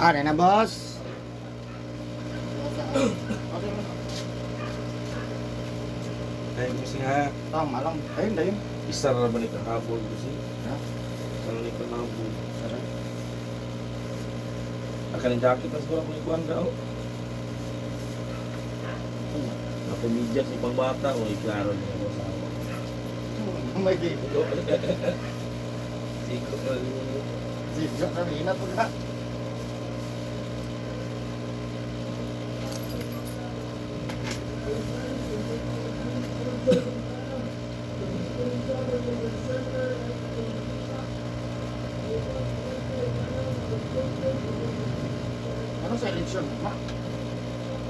Ah, na boss. Ay, kasi ha, Tama lang. Ayun, ayun. Isa na ba ni kahabol kasi? Ha? Isa na ni kahabol. Sarap. Ang kaning jacket na siguro akong ikuan daw. Nakumidya sa ibang bata o iklaro niya ako sa awa. May dito. Sigo na rin. Sigo kanina po ka. Ano sa eleksyon? Ma,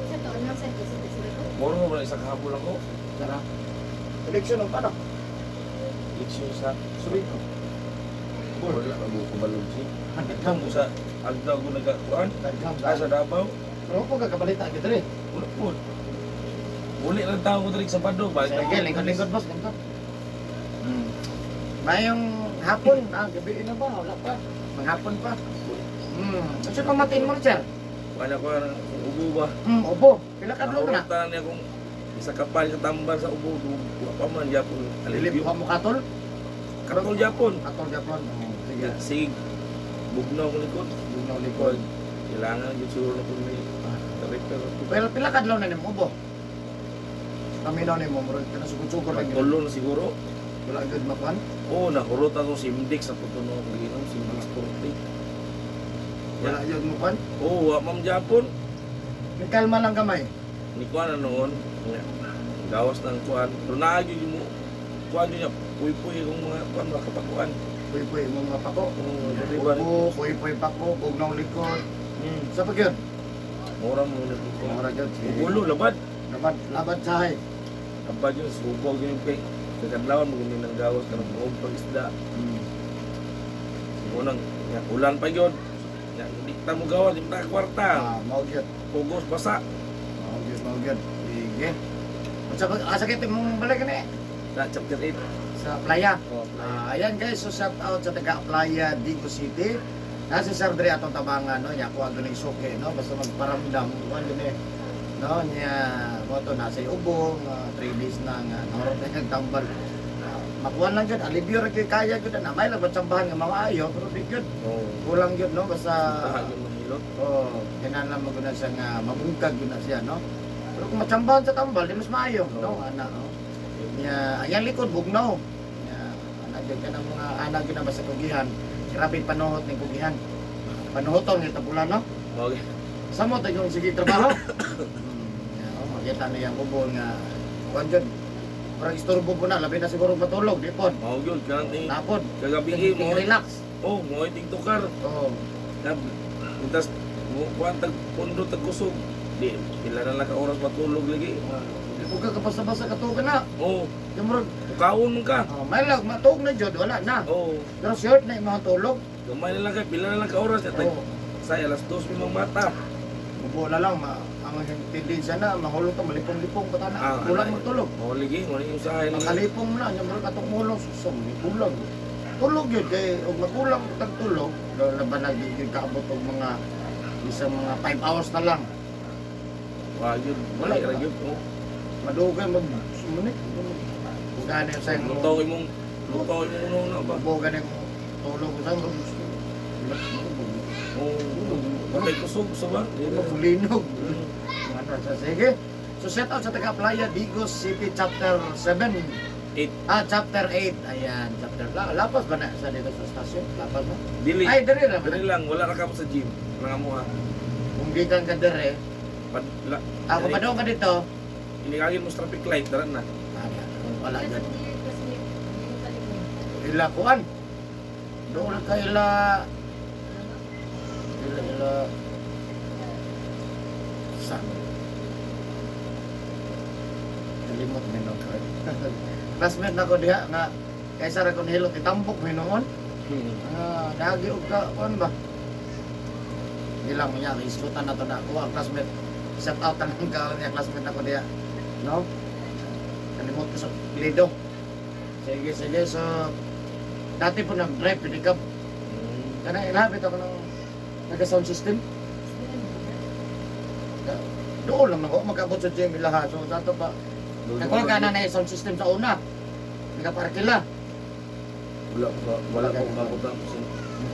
Sa to, ano sa ito? Sa ito? Moro mo ba isa kahabol ako? tara. Eleksyon ang paano? Eleksyon sa Sulit ko. Wala ka mo kumalog si. Ikaw mo sa agdaw ko nagakuan. Daghang Ah, sa Davao. Pero po kakabalita kita rin. Wala po. Uli lang tao ko diri sa Badog. Balik Sige, lingkod-lingkod, boss, lingkod. Mayong hapon, gabi na ba? Wala pa. Manghapon pa. Kasi pamatiin mo, sir. Wala ko ang ubo ba? Obo. Pila ka adlaw na? Nakurutan niya kung isa kapal katambar sa ubo. Wa pa man yapon. Dili Alibyo. pa mo katol? Katol yapon. Katol japon. Oh, sige. Sige. Bugnaw ko likod. Bugnaw likod. Kailangan yun siguro na kung may repair. Pero pila ka adlaw na nimo ubo? Paminaw nimo murag kana sugod-sugod lang yun. Tulo na siguro. Wala gud makuan. Oo, nahurot ako Simdix sa tutuno ko ginom, Simdix 40. Wala gyud makuan. Oo, wa ma'am Japon. Kalma lang gamay. Ni kuan na noon. Nga, gawas ng kuan. Pero naagyo yun mo. Kuan yun niya, puy-puy kung mga kuan, mga kapakuan. Puy-puy mo mga pako. Oo, dali ba? Ubo, puy-puy pako, bugnaw likod. Sa pag yun? Mura mo na dito. Mura gyud. Sige. Ulo, labad. Labad, labad sahay. Labad yun, subog yun yung kay. Kakadlawan mo gini ng gawas ka ng buong pag-isda. Unang, nga, ulan pa yun. Nga, hindi ta mo gawas, hindi ta kwarta. Ah, mao gyud. Pugos, basa. Mao gyud, mao gyud. Sige. Unsa ba sakit imong balik ni Sa chapter 8. sa playa. Oh, Ah, ayan guys, so shout out sa taga Playa Digo City. Nasa Sir Dre atong tabangan no, nya kuha ganing suki no, basta magparamdam kuan din eh. No, nya mo to nasa ubo, 3 days na nga nahurot na yung tambal. Ah, makuha lang gyud, alibyo ra gyud kaya gyud na may lang tsambahan nga maayo pero di gyud. Oh. Kulang gyud no basta Tahan yung mahilot. oh, kinahanglan mo gyud na siya nga mabungkag gyud na siya no. Pero kung matsambahan sa tambal, di mas maayo no, ana no. Nya, ang likod bugnaw. Nya, ana gyud ka ng mga ana gyud na basta kugihan. Grabe panuhot ning kugihan. Panuhoton ng tabulan no. Okay. Sa mo tayong sige trabaho. Nya, oh, makita na yang ubo nga kuan jud. Murag istorbo po na, labi na siguro matulog, di pod. Mao gyud kanang ting Napod. kagabi eh, mo. Relax. Oh, mo ting tukar. Oh, Nab untas mo kuan tag pundo tag kusog. Di pila na lang ka oras matulog lagi. Di po ka kapasa-basa katuog na. Oh, Yung murag, mukaon man ka. oh, may lag, matuog na jud, wala na. Oh, Pero short na imong tulog. gamay na lang kay pila na lang ka oras tag Oh. sa alas 2 mi mang mata. Ubo na lang, ma, ang tendensiya na, mahulog ka, malipong-lipong ka na. Ah, Kulang ana. magtulog. Oh, lagi mo ni usahay lagi. Makalipong na, yung murag atong mulong, susong, may kulang. Tulog yun, kay, og makulang tag tulog, laban na yun kaabot og mga, isang mga 5 hours na lang. Wa gyud, Wala wala ra gyud. Oh. Madugay mag, sumunik. Kung gano'n yung sayang, Luto imong luto imong na ba. ubo gano'n yung tulog ko sa'yo, Oh, patay kusog sa ba? Linog. Sige. So shout out sa taga Playa Digos City Chapter 7. 8. Ah, chapter 8. Ayan, chapter. Lapas ba na sa dito sa stasyon? Lapas ba? Dili. Ay, diri ra Dili ba? lang, wala ra ka mo sa gym. Nga mo ha. Kung gikan ka diri, Pad, la, ako Diri. pa doon ka dito. Inikagin mo sa traffic light, dara na. Ah, wala Sa dyan. clear kasi yung talikod. Ila kuan. Doon ka ila ila ila sa kalimot mi no. Classmate na ko diha nga kaysa ra ko nihilot itambok mi noon. Ah, dagi og ka kuan ba? Di lang niya islutan na to na ako ang classmate. Shout out ang ka niya classmate ako diha. No? Kalimot ko sa Lido. Sige, sige. So, dati po nag-drive, pinikap. Kana ilapit ako ng nag-sound system. Doon lang ako magabot sa gym ilaha. So sa ato pa nagkuha ka na na sound system sa una. Nagaparkila. Wala pa, wala pa akong kabutan.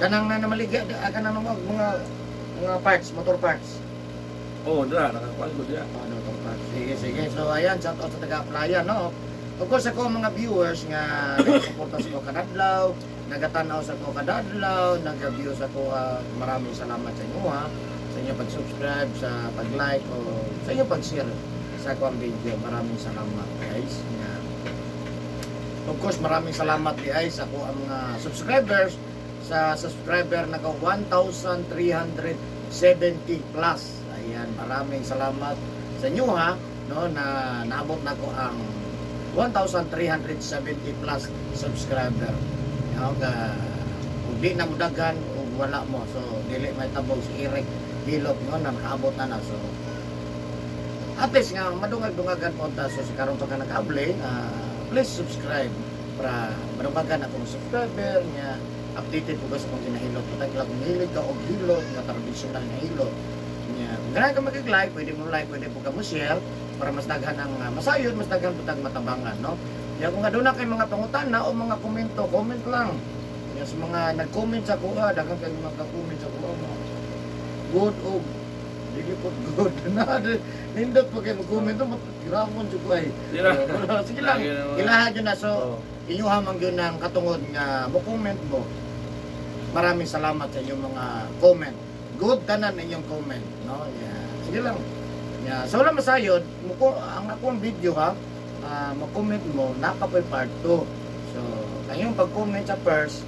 Kanang na namaligya, kanang mga mga mga parts, motor parts. Oh, dra, nakakuan ko diya. Oh, motor parts. Sige, sige. So ayan, shout out sa taga-applyan, no? Of course, ako ang mga viewers nga nagsuporta sa ko kadadlaw, nagatanaw sa ko kadadlaw, nag-view sa ko, maraming salamat sa inyo ha, sa inyo pag-subscribe, sa pag-like, o sa inyo pag-share sa ko ang video. Maraming salamat, guys. Nga. Of course, maraming salamat di ay sa ko ang mga subscribers, sa subscriber naka 1,370 plus. Ayan, maraming salamat sa inyo ha, no, na naabot na ko ang 1,370 plus subscriber. No, ka, kung di na mo daghan o wala mo. So, dili may tabog si Eric Hilot, no, na nakaabot na na. So, at least nga madungag-dungagan po ta. So, sa karon pa ka nag-able, please subscribe para madungagan akong subscriber nga updated po ka sa kong ginahilot. Patay lang kung hilig ka og hilot nga traditional nga hilot. Nya, kung ganahan ka mag-like, pwede mo like, pwede po ka mo share para mas daghan ang masayod, mas daghan po tag matabangan, no? Ya kung aduna kay mga pangutana o mga komento, comment lang. Ya sa mga nag-comment sa kuha, daghan kay mga comment sa kuha mo. Good og dili po good na nindot po kay mag-comment mo, giramon jud ko ay. Di ra. Sige lang. Lagi na mga- Ilaha jud na so Oh. inyuha man gyud ng katungod nga mo comment mo. Maraming salamat sa inyong mga comment. Good tanan inyong comment, no? Yeah. Sige lang. Yeah. So wala masayod, mo ko ang akong video ha, mo-comment mo nakapoy part 2. So, kayong pag-comment sa first,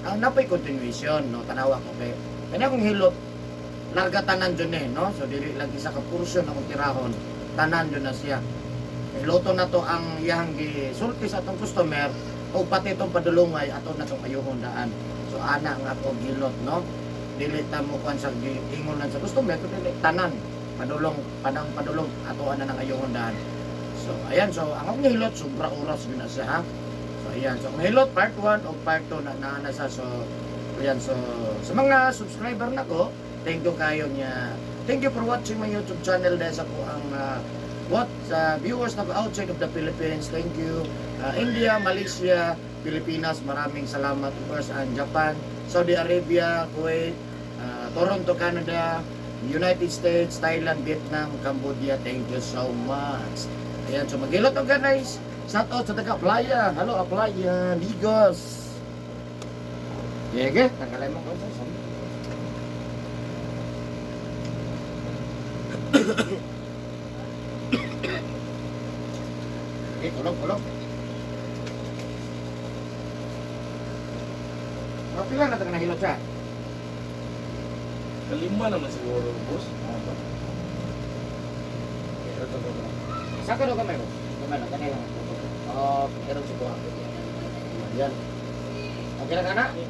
ang napoy continuation, no? Tanawa ko kay kanya akong hilot larga tanan jud eh, no? So dili lang isa ka portion akong tirahon, tanan jud na siya. Luto na to ang iyang gisulti sa atong customer o pati itong padulungay ato na itong ayuhon daan. So ana nga ako gilot, no? Dili ta mo kuan sa giingon lang sa customer kundi dili tanan padulong padang padulong ato ana nang ayuhon daan. So ayan, so ang akong hilot sobra oras gyud na siya ha. So ayan, so ang hilot part 1 o part 2 na naa na siya. So ayan, so sa mga subscriber nako, thank you kayo niya. Thank you for watching my YouTube channel dahil sa ko ang what viewers na outside of the Philippines. Thank you. India, Malaysia, Pilipinas, maraming salamat. Of course, and Japan, Saudi Arabia, Kuwait, Toronto, Canada, United States, Thailand, Vietnam, Cambodia. Thank you so much. Ayan, so maghilot og guys. Shout out sa taga Playa. Hello, Aplaya, Migos. Yege, tanggalay mo ko sa. Okay, kulog, kulog. Mga pila na taga nahilot siya? Kalima naman siguro, boss. Sa ka daw kamay, boss? Kamay lang, kanila lang. Oh, meron siguro. Ayan. Okay na ka na? Okay.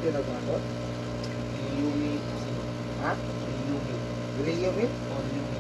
Kita ko ano? Yumi. Ha? Yumi. Dili yun? Oh, Yumi.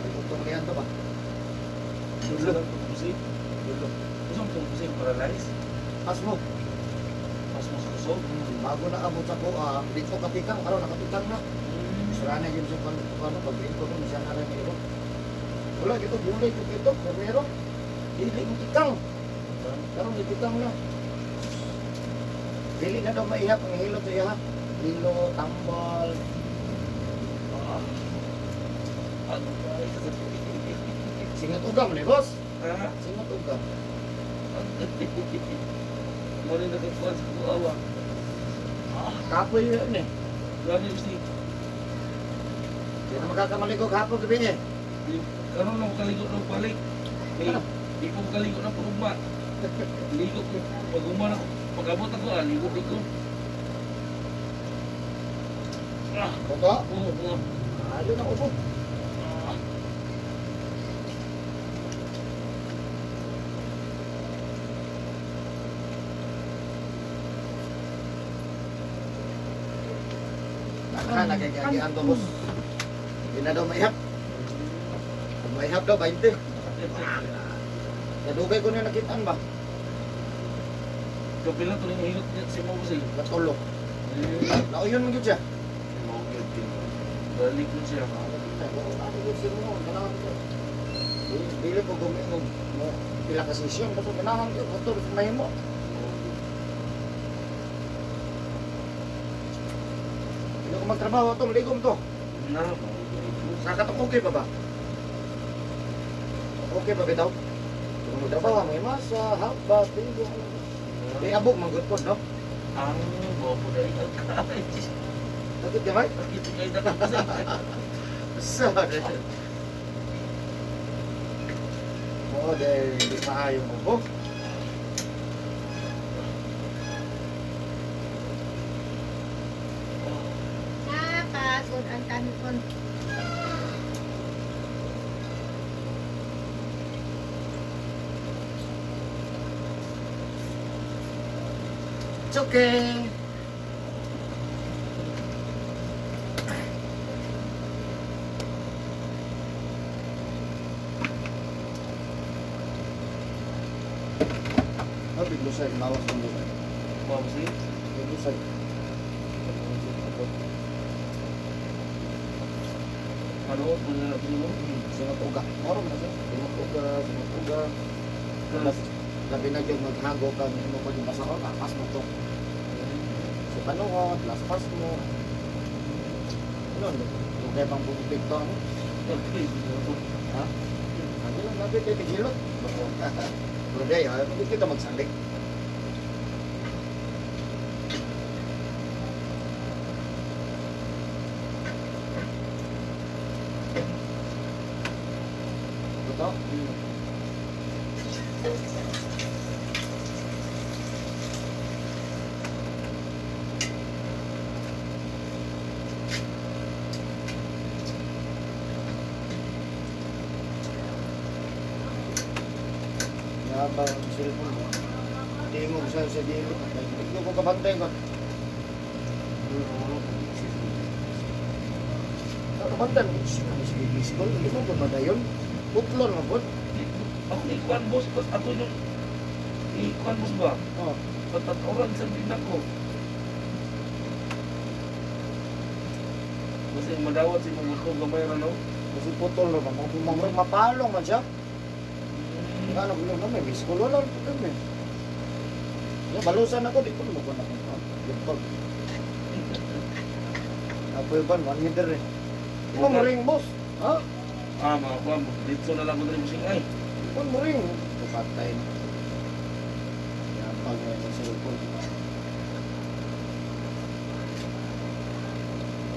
May utong niyan to ba? Dulo. Tungkusi. Dulo. Gusto mo tungkusi paralyze? Pasmo. Mas mas kusog. Bago na abot sa ko, dito katikang, karon nakatikang na. Sura na yun sa pag ano, pag ko kung siya na rin ilo. Wala gito, bulay ko gito, pero dili mo tikang. Karon gitikang na. Dili na daw maihap ang hilot sa iha. Hilo, tambal. Ah. Ano ba? Singot ugam ni boss. Ha? Singot ugam. Mo rin nakakuha sa kuawa. Ah, Kapoy yun eh. grabe si. Di na makakamaligog hapon gabi eh. Karon lang kaligo ng balik. Eh, di ko kaligo na pag-ugma. Ligo ko. Pag-ugma na ko. Pag-abot ako, ligo di ko. Ah, Toto? oo, oo. Ayun ang ubo. Ah. Naka, nagagagian to boss. Di na daw maihap. Kung maihap daw, 20. Nadugay ko na nakitaan ba? Kapila to rin hilot niya si Mo kasi. Katulog. Eh, Nauyon mo yun siya. balik mo siya. Dili ko gumingog mo pila ka session basta ganahan ko motor mahimo. Dili ko magtrabaho to, maligom to. Na, Sa katong okay pa ba? Okay pa bitaw? Kung magtrabaho, may masa, half bath, ligo. Di abog manggod po, no? Ang bobo na ikaw ka. Sakit gamay? Sakit kayo na kasi. Sorry. Oo, dahil hindi maayong ubo. Napagod ang tanon. It's okay. Oh, biglusay. Lawas ng lusay. Bobo si. Biglusay. Ano, mga mo? Singot uga. Oro na siya. Singot uga, singot uga. Mas, labi na yung maghago ka, hindi mo pwedeng basa ko, tapas mo to. Sa panuot, laspas mo. Ano, yung pang pumipigto, ano? Ha? Ano lang, lapit kayo, tigilot. Pero di, ayaw, hindi kita magsalig. Ito? Yabang ang cellphone. Hindi mo sa dili. Hindi ko kabantay ko. Kabantay mo. Sige, sige. Hindi mo ba madayon? Putlon mo po. Ako ni Kwan boss, boss ako yung ni Kwan boss ba? Oh. Patatoran sa binak ko. Kasi madawat si mga ko gamay ra no. Kasi putol na ba? Mapalong man siya. Ano ko lang may miss ko wala ko kami. Ya balusan ako di ko mo ko na ko. Lupag. Apoy ban one hitter eh. Mo mo ring boss. Ha? Ah, mga Kwan, dito na lang ko diri bossing ay. Mo mo ring. Patay na. Yan pag ngayon sa cellphone.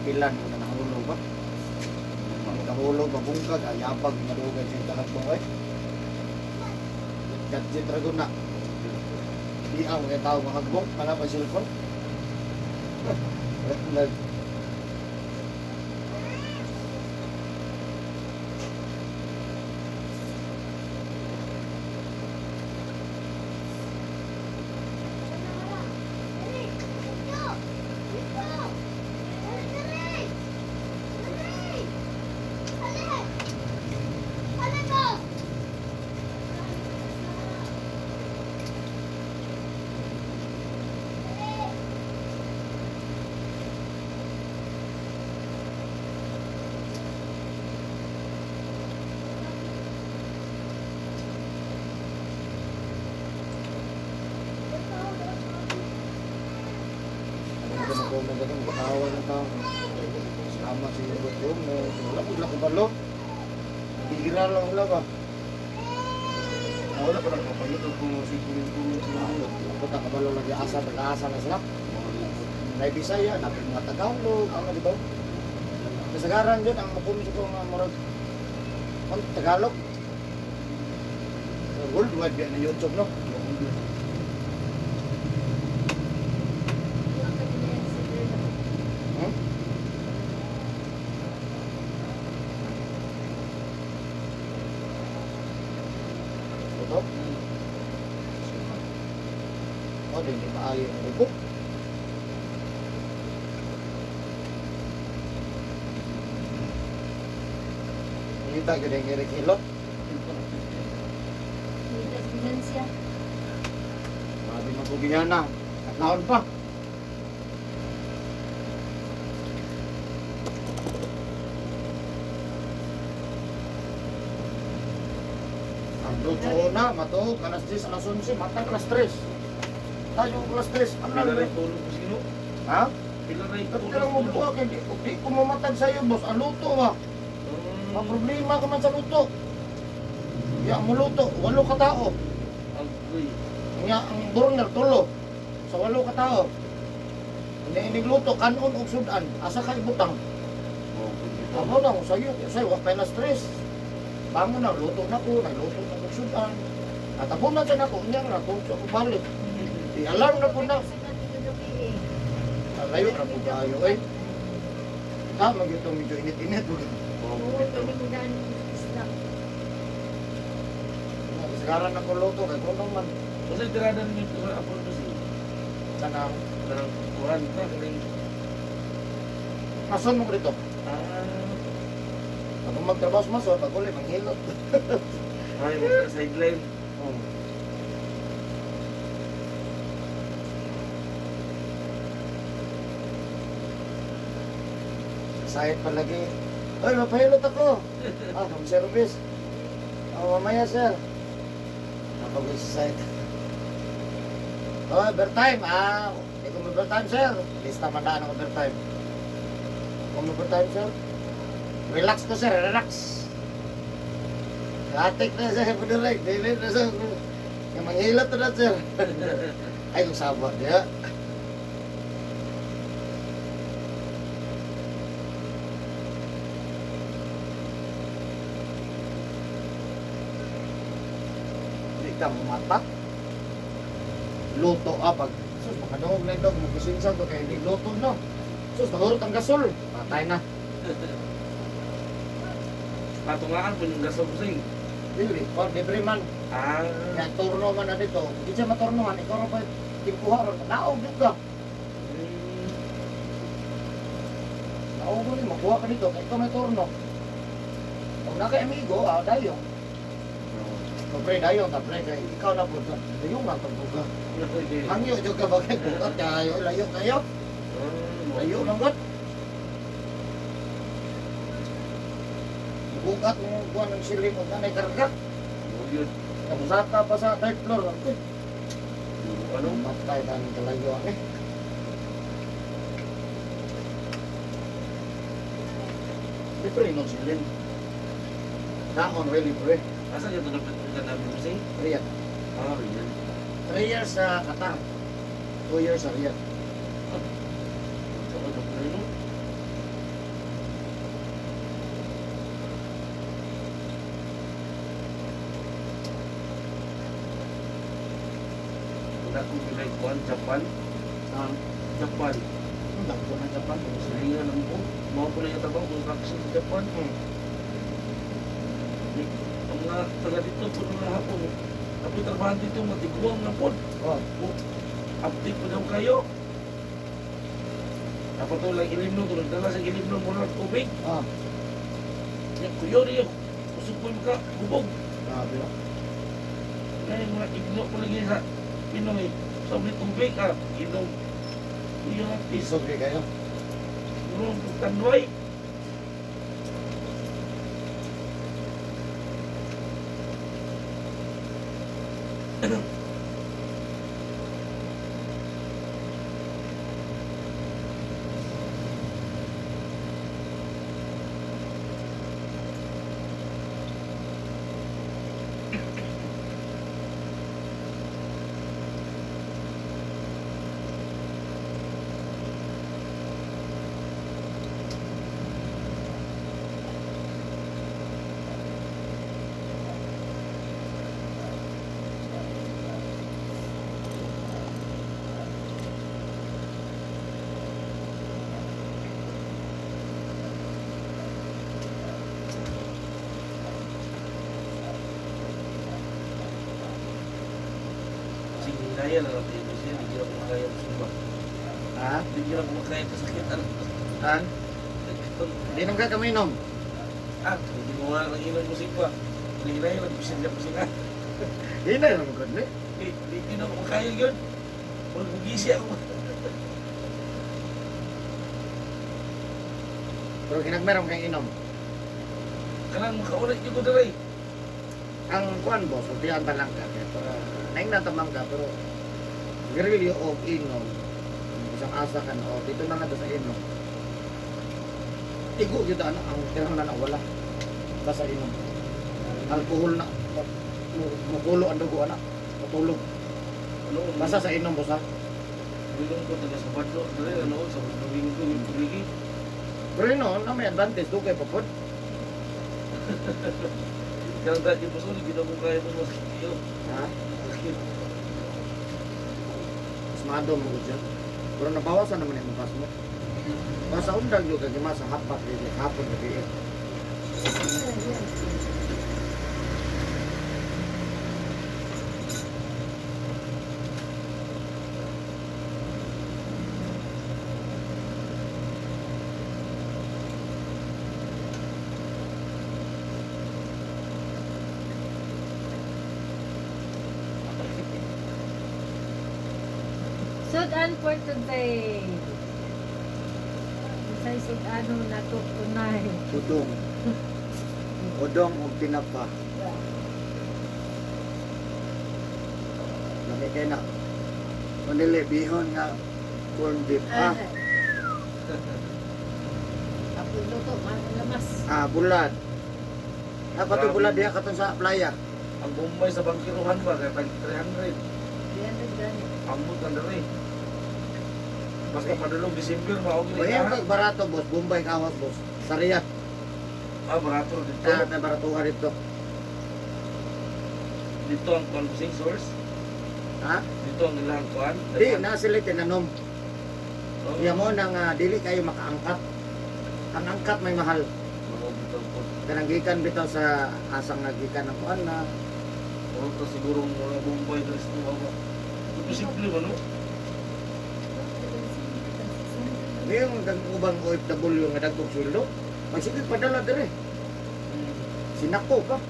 Pilan mo na nahulog ba? Nahulog ba bungkag ayabag madugay sa kahapon ay. Gadget ra na. Di ang mga tao makagbong para pa cellphone. Nag Ano ko na ganun, bakawa ng tao. Salamat sa iyo, Gomez. Wala ko lang kabalo. Bihira lang wala ba? Ah, wala pa lang kapangit ko si Kuya Kuya. Ako ta kabalo lagi asa nag-asa na sila. Nay Bisaya, napil mga Tagalog, ano di ba? Kasagaran yun, ang makumis ko nga murag ang Tagalog. Worldwide ba na YouTube, no? Hmm? Ito? Oh, di ba ayo ng bubok? Kita gede ngirik ilot. Finansya. Grabe mabugihan na. At naon pa. Ang luto na, matuog, alas 10, alas 11, matang alas 3. Tayo alas 3, ano Pila na ray tulog ko sino? Ha? Pila ray Ba't tulog ka lang mabuha kay di ko mamatag sa'yo, boss. Ang luto ba? Ang problema ka man sa luto. Ya, mo luto, walo ka tao. Agoy. Nga, ang burner, tulo. Sa walo ka tao. Hindi inig luto, kanon og sudan. Asa ka ibutang? Amo na, kung sa'yo, sa'yo, wa pa na stress. Bangon na, luto na ko, nagluto na og sudan. At abo na siya nako, unya na, tulog ako balik. I-alarm na po na. Layo na po kayo, eh. Tama, gyud medyo init-init. Oo, pwede mo isda. Sekarang ako luto, kay kuno man. Kasi tirada ninyo ito sa apol ko si. Kanang, Kanang kuhan ka kaning mason mo ko dito. ah Pag magtrabaho sa mason, pag uli, manghilot. ay mga sideline. Oh. Sayad palagi. Oy, mapahilot ako. Ah, home service. Oh, mamaya, sir. Napag sa site. Oh, overtime. Ah, hindi ko overtime, sir. Lista man daan ang overtime. Kung overtime, sir. Relax ko, sir. Relax. Katik na, sir. Padirek. Dili na, sir. Yung manghilot na, sir. Ay, kung sabot, ya. Di ka mata. Luto ah, pag sus, makadungog na ito, magkusinsa ko kaya hindi luto no. Sus, nahurot ang gasol. Patay na. Patungaan po yung gasol ko sing. Dili, kon libre man. Ah. Nga turno man na dito. Di siya maturnohan, ikaw ra pa timpuha ron. Naog jud ka. Naog mo ni makuha ka dito kay ikaw may turno. Kung na kay amigo, ah, dayon. So, pre, dayon ta pre kay ikaw na pud. Dayon nga pud ka. Hangyo jud ka ba kay bukat kayo, layo kayo. Layo man gud. Bukat mo kuha ng silip og nanay karga. Yun. Kamusaka pa sa third floor. Uy, Ano? matay ta ng kalayo eh. Libre nung silin. Naon, really libre. Asa ka ito dapat ka namin mo sing? Riyadh. Ah, yan. 3 years sa Qatar. 2 years sa Riyadh. Ito ka dapat no? Wala akong pilay kuhan, Japan. Ah, Japan. ang dagko na Japan. Silingan lang po. Mga po lang yung trabaho, construction sa Japan. Ang mga taga dito, puno na hapon. Tapos trabahan dito, matiguang na po. Oh, Update pa daw kayo. Dapat to lang ilimno, tulad dala sa ilimno muna ng tubig. ah, Yan, kuyo niyo. Usog po yung ka, hubog. grabe no. Ngayon, mga igno ko lagi sa Pinoy. Sabi tubig, ah, inom. Kuyo nga, piso. Isog kay kayo. Puro ang tanway. Sige, naya lang natin ito siya. Hindi na kumakaya sa sumba. Ha? Hindi na kumakaya kasakit. Ano? Han? Di nang ka kami inom. Ah, hindi ko nga nang inom musik pa. Hindi na yun, nagpisilya pa sila. Di na yung good ni. Eh, hindi na kumakaya yun. Huwag gugisi ako. Pero kinagmeron kang inom. Kanang makaulit yung ko dali. Ang kuan boss, ultihan ta lang ka kay para naing natamang ka pero grilyo og inom. Isang asa ka na, o dito na nga to sa inom. Tigo gyud ana ang tirang na wala. Basta inom. Alkohol na mukulo ang dugo ana. Matulog. Ano? Basta sa inom boss ha. Bilong ko taga sa Badlo. Dali, ano, sa Domingo yung puligi. Pero yun no, na may advantage dugay pa pod. Kaya dati po sa hindi na ko kaya mo masakit yun. Ha? Sakit. Mas mado mo gud siya. Pero nabawasan naman yung pas mo. Basta undang yung kagima sa hapat dili hapon gabi. Eh. Sudan for today. Isay sudano na to tunay. Udong. Udong og tinapa. Lami kay na. Manili bihon nga corn beef. Ah, Ako luto, lamas. ah bulad. Dapat yung bulad diha katon sa playa. Ang Bombay sa bangkiruhan ba, kaya tag 300. 300 gani. Ambot ang dali. Basta padulong December, maog Kaya ni kag barato boss, Bombay kawas boss. Sa Riyadh, Ah, barato dito. ah, may baratuhan dito. Dito ang kuan sing source. Ha? Dito ang ilang kuan. Di na sila tinanom. Oh. Iya mo nang dili kayo makaangkat. Ang angkat may mahal. Oh, bitaw po. Kanang gikan bitaw sa asang nagikan ang kuan na. Murag ta siguro mga Bombay diri sa tuwa ba. Imposible ba, no? Ngayon, ang ubang OFW nga dagkong sweldo, magsige padala dire. Sinako pa.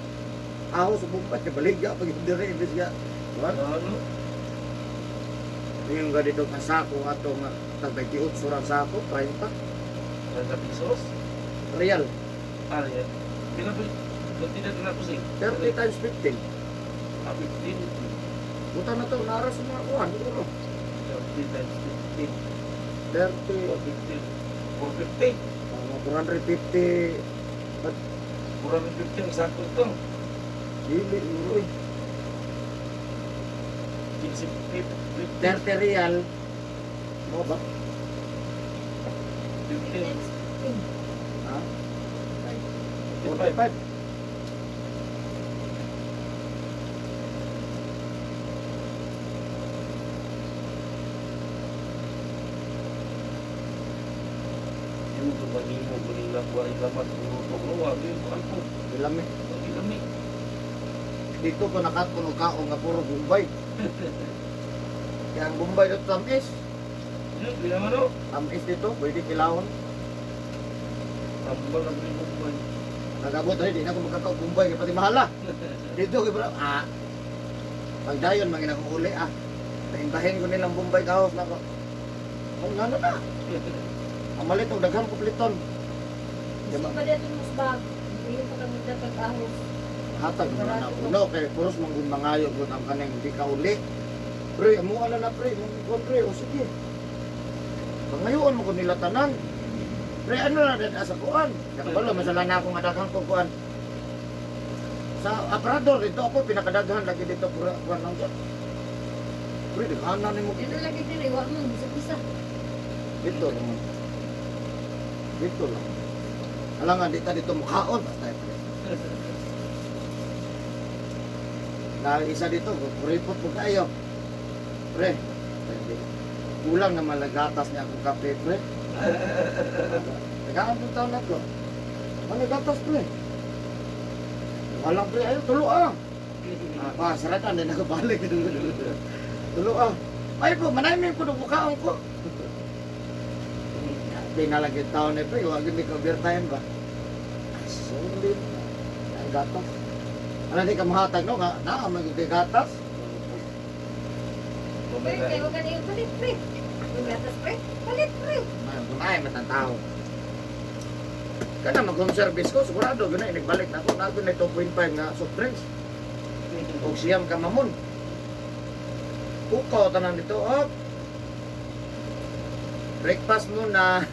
Aho sa Bombay, kay baligya pag dire imbes ga. Kuan? Ano? Ngayon ga dito ang sako ato nga tag 28 ra ang sako, 30 30 pesos? real. Ah, yan. Pila ba? Consider na ko sig. 30 times 15. Ah, 15. Buta na to, nara sa mga kuan, siguro. 30 times 15. 30, 450. 450. mga 450, 450 ang sako ito. dili, uro eh. 15, 50. 30 real. Mo ba? 15. Ha? 55. 45. Yung ito maghimo ko nila kuha lamas ng luto ko. Wag yung kuhan ko. Ilam eh. Wag yung lami. Dito ko nakatun og kaon nga puro Bombay. Kaya ang Bombay dito tamis. Yun, ginawa no? Tamis dito, pwede kilawon. Tambal ang yung Bombay. Nagabot rin, di na ako magkakaog Bombay kay pati mahala. Dito kay bro, ah. Pagdayon mga uli ah. Naimbahin ko nilang Bombay kaos na ko. Ang ano na? Ang malit og daghan ko pliton. Gusto pa dito mo bag. Hindi pa kami dapat ahos. Hatag mo na ako. No, kay puros manggun mangayo gud ang kaneng di ka uli. Pre, amo ala na pre, mong ikuan pre, o sige. Pangayoon mo ko nila tanan. Pre, ano na din asa kuan? Nakabalo masala na ako nga daghan ko kuan. Sa aparador dito ako pinakadaghan lagi dito pura kuan lang siya. Pre, daghanan nimo Dito lagi din ay wa mo bisa bisa. dito lang. Dito lang. Alam nga, di ta dito mukhaon. Patay pre. Dahil isa dito, kuripot po kayo. Pre, pwede. Kulang na malagatas niya akong kape, pre. Tagaan po taon na ko. Malagatas, pre. Walang pre, ayo, tulo ah. Ah, pa, saratan din ako balik. Tulo ah. Ay po, manay ko nung mukhaon ko. Pinalagay taon eh, pre. Huwag hindi ko overtime ba? Ah, solid. Ang gatas. Ano di ka mahatag no? Nga, naa, magiging gatas. Pre, kay wa kani palit pre. Gatas pre. Palit pre. Ay, matang tao. Kana mag-home service ko, sigurado, gano'n, nagbalik na ako. Nago na 2.5 nga soft drinks. Og siyam ka mamon. Ukaw, tanan dito, up. Breakfast muna.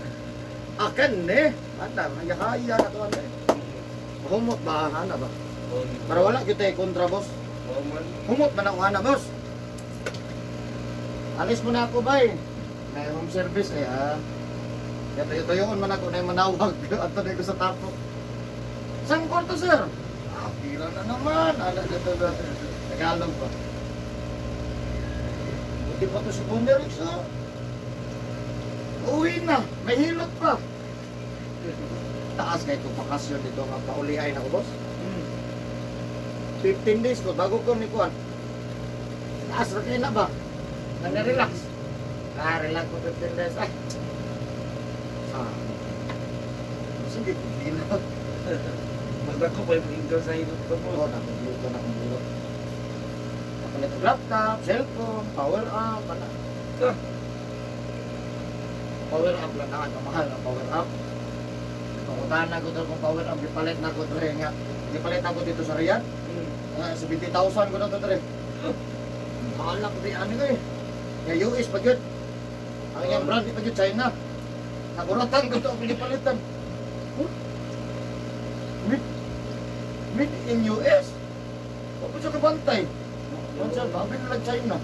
Akin eh. Anda, hayahaya na to ano eh. Humot ba, ana ba? Para wala kita kontra, boss. Humot man ako, ana, boss. Alis mo na ako, bay. May home service eh, ha. Kaya tayo-tayoon man ako na yung manawag. At ko sa tapo. Saan kwarto, sir? Ah, pira na naman. Ala, dito ba? Tagalog ba? Buti pa to si Bonderix, ha? Uwi na. May hilot pa. Taas kayo kung bakasyon dito nga pauliay na ko, boss. 15 days ko bago ko ni kuan. Taas ra kayo na ba? Nang relax. Ah, relax ko 15 days. Ay. Ah. Sige, hindi na. Magdako pa yung ingkal sa hilot ko Oo, boss. nakagluto na akong bulot. Kapalit og laptop, cellphone, power up, ana. Ah. Power up lang na, ang mahal ang power up. Pangutahan na ko to kung power up, gipalit na ko dre nga. Gipalit na ko dito sa Riyadh. Ah, 70,000 ko na to dre. Mahal na ko di ano ko eh. Nga US pa gyud. Ang iyang brand di pa gyud China. Nakuratan ko to ang gipalitan. Huh? Made in US. Wa pa siya kabantay. Unsa ba? Abi na lang China.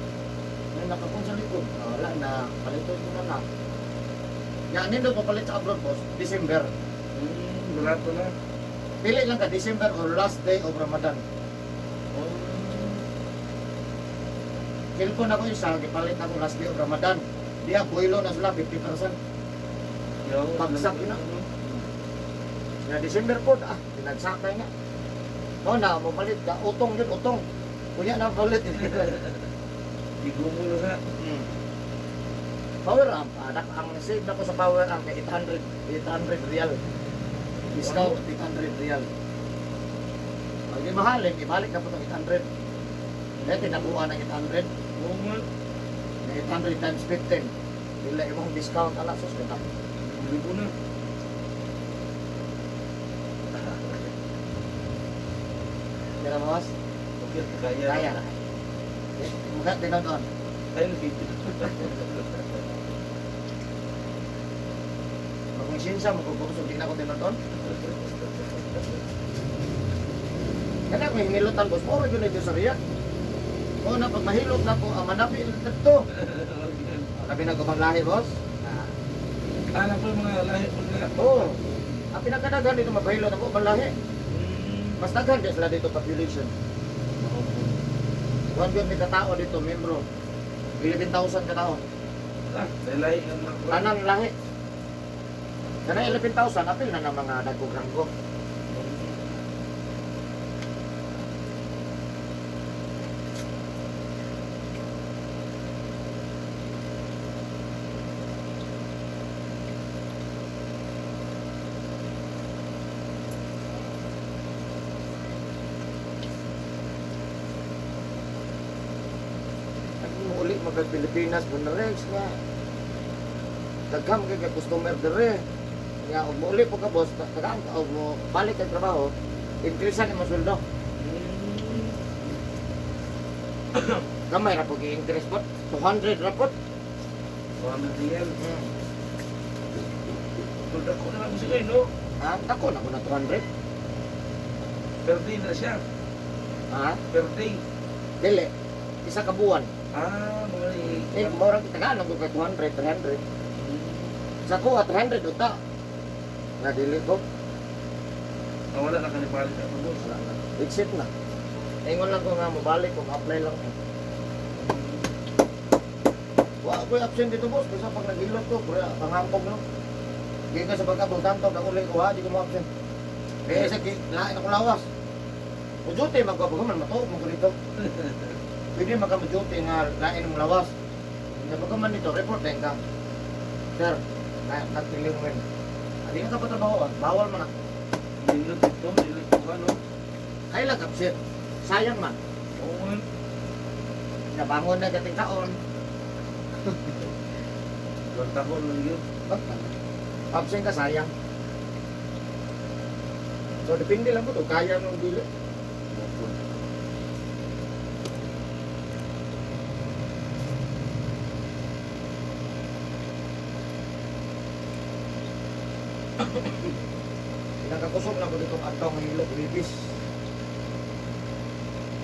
May nakakon sa likod. Ah, wala na. Paliton ko na na. Nga, nindot papalit sa abroad, boss. December. Barato na. Pili lang ka, December or last day of Ramadan. Oh. Cellphone ako isa, gipalit ako last day of Ramadan. Diya, boilo na sila, 50%. Yo, Bagsak yun, ah. Nga December po, pinagsakay nga. Mo na, mo palit ka, utong yun, utong. Kunya na palit. Igumo na sa. Power amp, ang save na ko sa power amp kay 800, 800 real. Discount 800 real. Pag di mahalin, ibalik na po itong 800. Eh, tinabuan ng 800. Oo nga. 800 times 15. Dila imong discount ala sus kita. Libo na. Kaya boss? Okay, kaya. Kaya ra. Eh, mukha tinodon. Kaya lagi. Makonsensya mo kung di na ko tinodon. Kana ko hinilutan boss, oro gyud na sa riya. O na pag mahilot na ko ang manapi dito. Labi na ko bang lahi boss? Ah. Alam ko yung mga lahi. Mga Oo. Ang pinakadaghan dito mapahilot ako bang lahi. Mas daghan di sila dito population. 1 billion katao dito membro. 11,000 katao. Ah, dahil lahi ang mga Tanang lahi. Kana 11,000 apil na ng mga dagkong ranggo. Uli magka Pilipinas Bunarex nga daghang kay ka customer dire nga og mouli po ka boss tagaan ka og mo balik kay trabaho increase ang imong sweldo. Gamay ra po gi-increase bot, 200 ra po. 200 real. Tulad ko na lang siya, no? Ha, dako na ko na 200. Per day na siya. Ha? Per day. Dili. Isa ka buwan. Ah, mga Eh, murag tagaan ko kay 200, 300. Sa kuha 300 uta. Nga dili ko. Ah, wala na kanipalit ako, boss. Wala na. Exit na. Ingon lang ko nga mobalik ko apply lang ko. Wa ko absent dito boss kasi pag naghilot ko, kaya pangampog no. Di ka sa pagkabot tanto ka uli ko ha, di ko mo absent. Eh sa lain ako lawas. O duty magko man matuog mo ko dito. Pwede maka mo duty nga lain mong lawas. Nga pagka man dito report din ka. Sir, na nagpiling mo. Adi ka pa trabaho, ah. Bawal man na. Nilot ito, nilot ko ka, no? Kay lang absent. Sayang man. Oo nga. Nabangon na dating taon. Ilang taon lang yun. Absent ka, sayang. So, depende lang po to. Kaya nung dili. Pinakakusog na ko ditong adlaw ng hilot, ribis.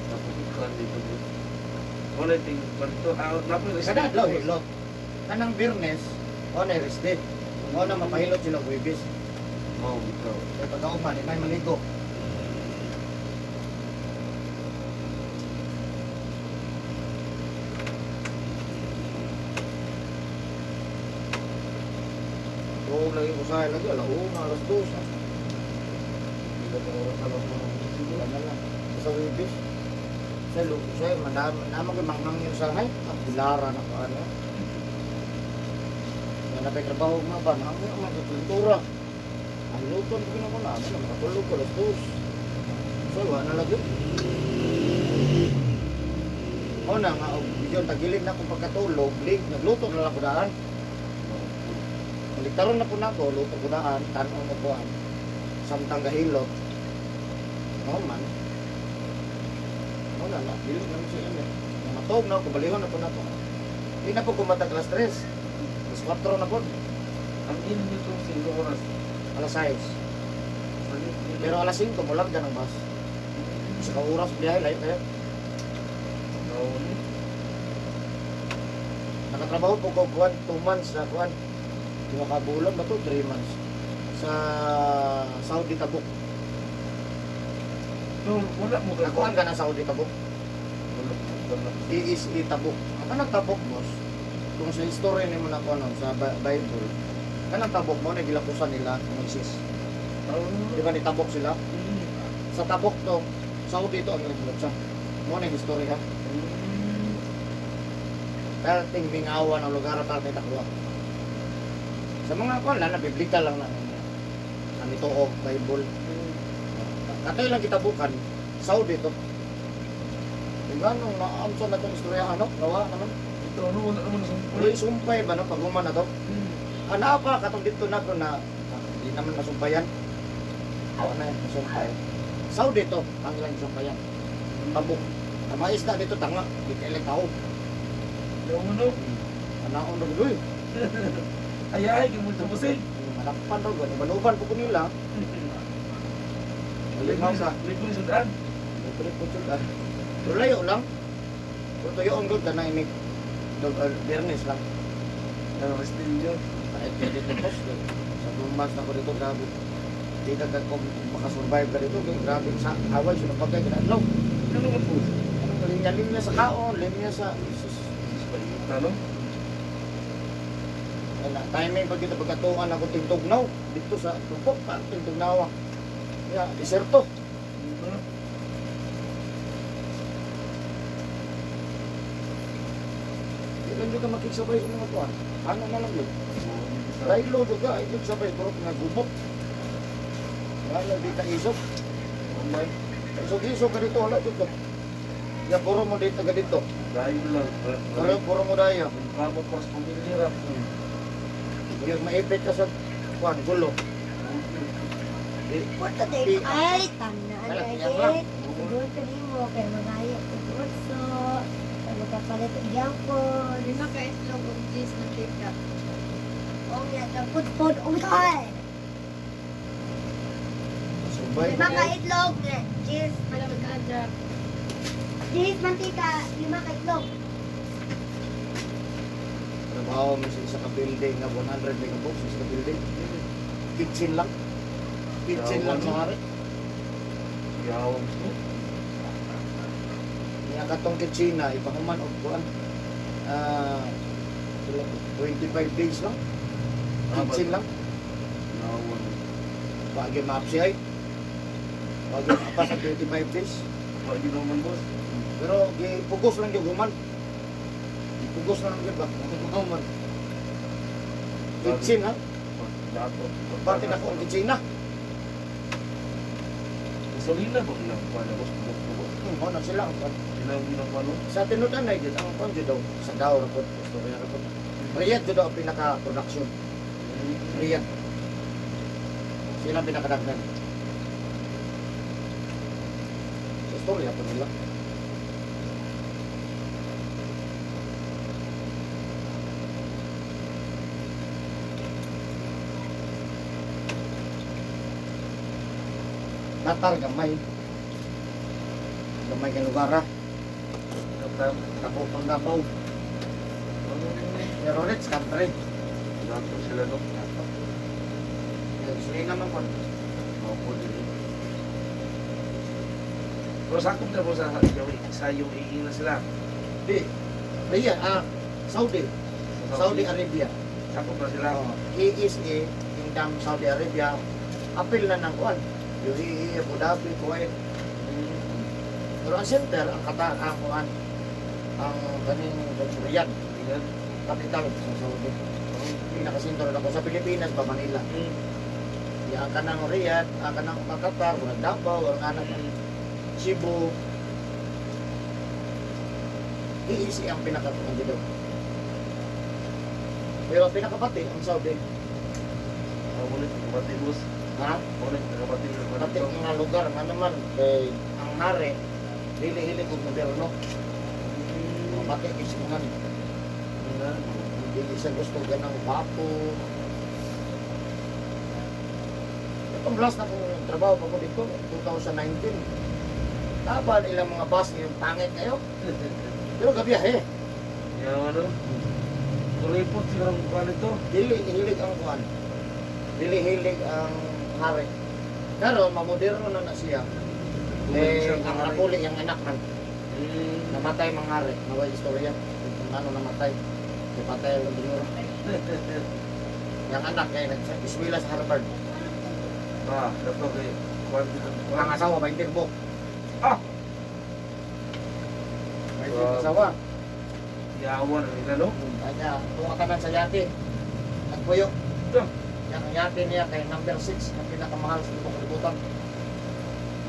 Tapos ikan dito, boss. Wala ting kwanto. Ah, napay Kada adlaw hilot. Kanang Biyernes, o na rest day. O na mapahilot sila Huwebes. Oh, ikaw. Kaya pagkauman, may maligo. Oo, lagi ko sa lagi, 1:00, 2:00. Hindi ka oras alam mo. Wala na lang. Sa Huwebes. Sa luto siya, madami, naman ko manghang yun sa hay. Ang bilara na ko ano. Nga na trabaho nga ba, naman ang mga kultura. Ang luto ko na ko na, ano, makatulog ko, 2:00. So, wala na lagi. O na nga, og bidyon, tagilid na akong pagkatulog, lig, nagluto na lang ko daan. Maliktaron na po na ako, luto ko daan, tanong mo kuan. Samtang gahilot. No man. Wala na, dili na mo siya eh. Matog na ako, balihon na po na ako. Di na po kumatag 3:00. 4:00 na po, Ang ino nito, 5 oras. 6:00. Pero 5:00, mulag ng bus. Sa ka oras biyahe, layo kayo. Oo. Nakatrabaho po ko kuan 2 months sa kuan. Di makabulan ba to? 3 months. Sa Saudi Tabuk. No, wala mo ka. Nakuan ka na Saudi Tabuk. Wala. Wala. DSE Tabuk. Ang kanang Tabuk, boss, kung sa history nimo na kuan sa Bible, kanang Tabuk mo na gilakusan nila Moises. Di ba nitabok sila? Sa tabok to, Saudi to ang naglutsang. Mo na yung history ha. Perting mingawan ang lugar para takwa. Sa mga kuan lang, na biblical lang na. Ang ito og Bible. Katay lang kitabukan, Saudi to. Diba nung naamso na itong istorya, ano? Nawa naman. Ito, ano, wala naman sa Uy, sumpay ba no? Pag human na to? Ano pa, katong dito na bro na di naman nasumpayan. Oo na, nasumpay. Saudi to, ang ilang sumpayan. Tabok. Ang mga isda dito, tanga. Di kailang tao. Yung ano, Anaon na gudoy. ay ay, kung mo sa. Malakpan daw, gani. Baluban po ko nila. Limaw sa. Libre sa daan. Libre po sila. Pero layo lang. Pero tuyo ang good na inig. Dog, Biyernes lang. Ang restilyo. Kahit kaya dito boss. Sa dumas na ko dito, grabe. Di ka ka kung makasurvive ka dito, kaya grabe sa Hawaii, sinupagay, ginadlaw. Ano ka po? Linya-linya sa kaon, linya sa... Sus. Ano? Wala, timing pag kita pagkatuan ako tingtugnaw dito sa tupok pa tingtugnaw. Ya, diserto. Ano? Di lang jud ka makigsabay sa mga tuan. Ano na lang yun? Raylo jud ka, ay jud sabay turok nga gubok. Wala di ka isog. May Isog-isog ka dito, wala jud ka. Ya puro mo dito ka dito. dayo lang. Puro puro mo dayo. Kamo para sa pamilya ra. Yung maipit ka sa kuan gulo. Di, Puta de ay, tanaan Wala, na tiyak lang. eh. Doon ka nimo kay mga kurso. Kay makapalit og gyapon. Lima ka itlog og cheese na tika. Oh, ya, pud-pud utay. Subay. Lima ka itlog, eh, cheese, Wala magka-adjak. cheese mantika, lima ka itlog. Trabaho mo sa isa ka building nga 100 megabucks sa isa ka building. Kitchen lang. Kitchen lang sa hari. Yawang ko. Niya katong kitsina ipahuman og kuan. Ah, 25 days lang. Kitchen lang. Yawang. Wagi maapsi ay. Wagi maapa sa 25 days. Wala gid naman boss. Pero gipugos lang yung human. Gipugos na lang yun ba? Human. Kitchen ha? Dato. Parte na ko ang kitsina. Gasolina ba ilang kuan boss? Bukod. Ano sila ang kuan. Ilang ilang kuan. Sa tinudan na yun, ang kuan jud daw. Sa daw report. Istorya report. Riyadh jud daw ang pinaka-production. Riyadh. Sila ang pinakadagdag. Sa istorya po nila. Qatar gamay. Gamay kay lugar ah. Katam. Dako pang Davao. Pero rich country. Dato sila no. Sila naman po. Opo din. Pero sakop na po sa sa UAE na sila. Di. Riyadh, Saudi. Sa Saudi Arabia. Sakop na sila. Oh, KSA, Kingdom Saudi Arabia, apil na ng kuan. UAE, Abu Dhabi, Kuwait. Pero ang center, ang kata, ang kuan, ang kaning Riyadh, Riyadh. capital sa Saudi. Pinaka-center na ko sa Pilipinas ba Manila. Ya ang kanang Riyadh, ang kanang Qatar, ang Davao, ang kanang Cebu. KSA ang pinaka-kuan dito. Pero pinakapati ang Saudi. Ah, ulit nakabati boss. Ha? Ulit nakabati. Pati mga lugar nga naman kay ang hari dili hilig og gobyerno. Pati isimunan. Dili siya gusto ganang bato. Itong last na kong trabaho pa ko dito, 2019. Dapat ilang mga bus yung pangit kayo. Pero gabiyahe. Yung ano? Kuripot sila ang kuan ito. Dili hilig ang kuan. Dili hilig ang hari. Karon mamoderno na na siya. Eh, ang napuli yung anak man. Namatay mga hari, naway istorya. Kung ano namatay. Di patay ang siguro. Yung anak kay nag-eskwela sa Harvard. Ah, dato kay kuan dito. Ang asawa 20 buk. Ah! 20 asawa. Yawa na nila, no? Kanya, tunga tanan sa yate. Nagpuyo. Ito. Yan ang yate niya kay number 6 ang pinakamahal sa libong kalibutan.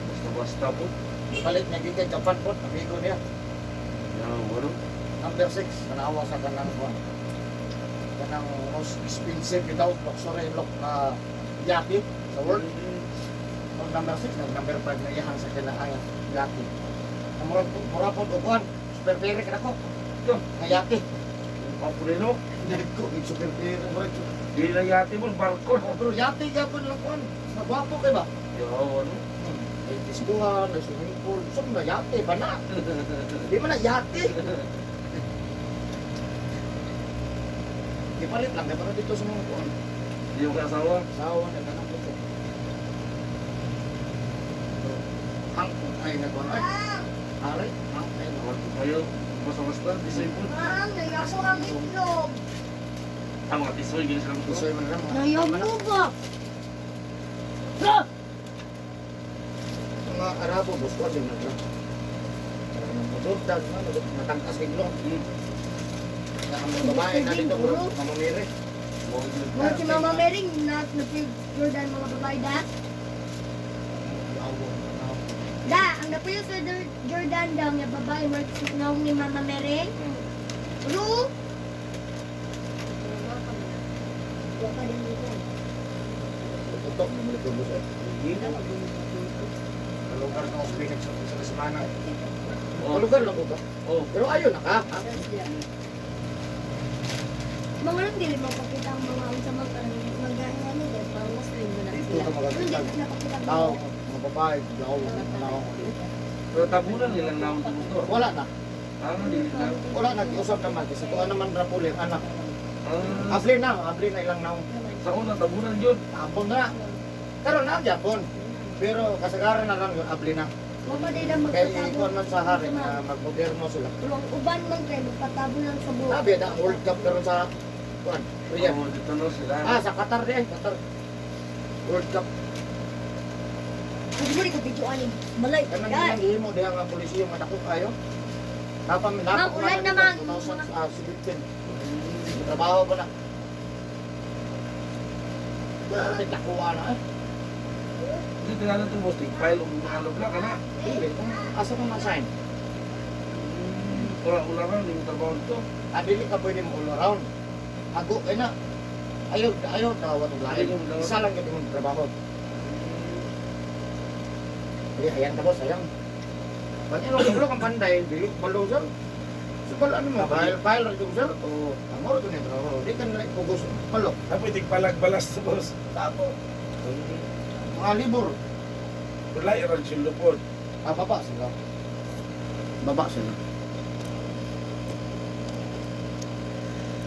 Basta-basta po. Palit niya gikan Japan po, amigo niya. Yawa, no? Number 6, tanawa sa kanang kuan. Kanang most expensive bitaw luxury look na yate sa world. Ang number 6, nag number 5 na iyahan sa kailangan yate. Ang murag mura po og kuan, super ferry ka nako. Ito. Nga yate. Ang po no? Nagko, super ferry murag. Di na yate mo, barko. Oh, pero yate gyapon lang kuan. Magwapo kay ba? Yawa, no? May diskuhan, may swimming pool. Gusto mo na yate ba na? Di man na yate. Di palit lang, di pa dito sa mga kuan. Di yung kasawa. Asawa na ganang dito. Hang ay nagkuan ay. Ari, hang ay Kuan po kayo. Basta-basta, disabled. Ma'am, nayaso ang itlog. Ah, mga tisoy, ganyan sila mo. Gusto man lang. Nayaw mo ba? Mga Arabo, gusto din na lang. Motor, matangkas iglong. Ang mga babae na dito, bro, mamamiri. Mga si Mama Mary, na Jordan mga babae da. Da, ang napil sa Jordan daw nga babae mark naong ni Mama Mary. Ru. Waka din dito. Tutok, bumalik ko boss. Kalugar na ako sa Phoenix sa semana. Oh, Kalugar lang ko ba? oh. Pero ayun na ka. Ha? Mga lang dili mapakita ang mga unsa man kanang magana dahil parang Muslim na Dito sila. ka magkakita. Hindi sila pakita ang Tao, mga- mga babae, gaw, tao. Pero tabunan nilang naon dito. Wala na. Ah, dili na. Wala na, giusap naman. Kasi kuha naman rapuli ang anak. Ah, Abli na ilang naong. sa una, tabunan yun. Tapon na. Pero na, Japon. Pero kasagaran na lang yun, abli na. Wa pa day na Kaya magpatabo. ikuan man sa hari na magmoderno sila. Pero ang uban man kay magpatabo lang sa buhok. Sabi na, ang World Cup karon sa kuan, Riyadh. Oh, dito no sila. Ah, sa Qatar din, Qatar. World Cup. Hindi mo rin ko video ani. Malay. Kanang Dad. ilang gihimo diha nga polisiyo nga dako kayo. Napa napa Ma'am, ulan naman. 2017. Trabaho ko na. Ay, dakuha na eh. Hindi tingalan ito, boss. File o mga lubla ka na. Dili, kung asa kong na-sign. Ura ura lang yung trabaho dito. Ah, dili ka pwede mo all around. Hago kay na. Ayaw, ayaw tawag og lain. Ayaw, dawa. Isa lang gyud imong trabaho. Dili, ayan ka boss, ayan. Pag ino kablo kang panday, dili balo sir. So pala ano mo, file file ra gyud sir. O amor to ni trabaho. Di ka na pugos palo. Tapos tigpalag-balas sa boss. Tapo. Mga libur. Wala yung silupod. Ah, baba sila. Baba sila.